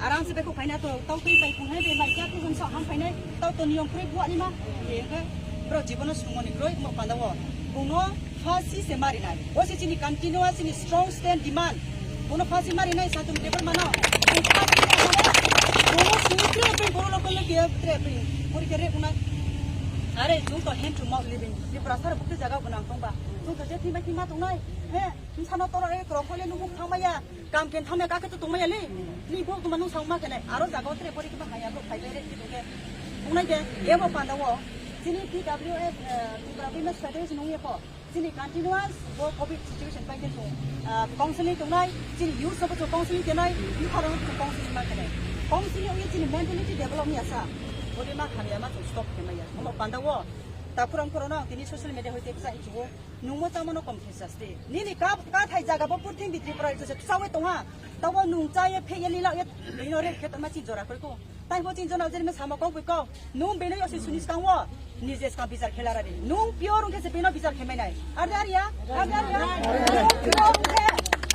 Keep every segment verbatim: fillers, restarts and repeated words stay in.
Aram se beko phaina to, tau twi pai phung hai be mai kya tu hon sa ham phainai, tau to niyom kroi buani ma, ye ke bro jibono sumoni kroi mo panda wo. Bono phasi se mari nai. O se chini continuous chini strong stand demand. Bono phasi mari nai sa tum table mano. Bono phasi mari nai. Bono sumtre pe boro lokol le ke tre pe. Pori ke re unai. Are jung to hand to mouth living. Ni prasar bukti jaga gunang tong ba. Jung to je thima thima tong nai. He, sano toro e krong khole nubuk thang maya. Kam ken thamya kake to tongmaya le. Ni bo tuma nung sauma kene. Aro jaga o tre pori keba haya bo phai bere ki tongke. Bungnai ke, ebo panda wo. Chini T W F, eh, Tripura Women Federation nung ye ko. Chini continuous bo covid situation pai ke chung, ah, counseling tongnai. Chini youth sabo chung counseling tenai. Ni kharo chung counseling ma kene. Counseling ye chini mentality develop ni asa. Bodi ma khamya ma chung stop kemaya. Omo panda wo. Takurang korona tini social media hoite kisa ichiwo. Nungmo tamo no kom khe saste. Nini ka, ka thai jaga bo purthimbi Tripura rikse se chawi tongha. Tabo nung cha ye phe ye lila ye bino re khe tama chi jora koi ko. Tai bo chi jona jeri me sama kok ko. Nung bino yo si sunis kang wo. Nije ska bichar khela rani. Nung pure ungkhe se bino bichar khemai nai. Arde arya? Arde arya? Nung pure ungkhe.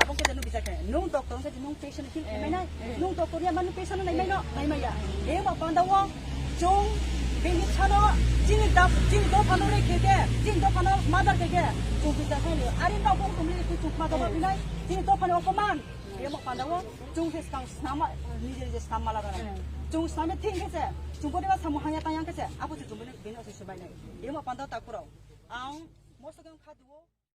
Abong khe nung bichar khemai. Nung doctor ungkhe nung patient heal khemai nai. Nung doctor ya manu patient nai mai no, nai mai ya. E ba panda wo chung bini sano chini dap, chini dophano re kheke, chini dophano mother kheke, chung bichar khai liyo. Ari no bong tumli tu chung ma doba binai, chini dophano opoman. E mo panda wo chung se skang snama, nije nije snam mala dana. Chung sname thing khese, chung bodi ba samu hanya tayang khese, apo se chung bini bini osi subai nai. E mo panda ta kuro. Ang mosto kang kha duo.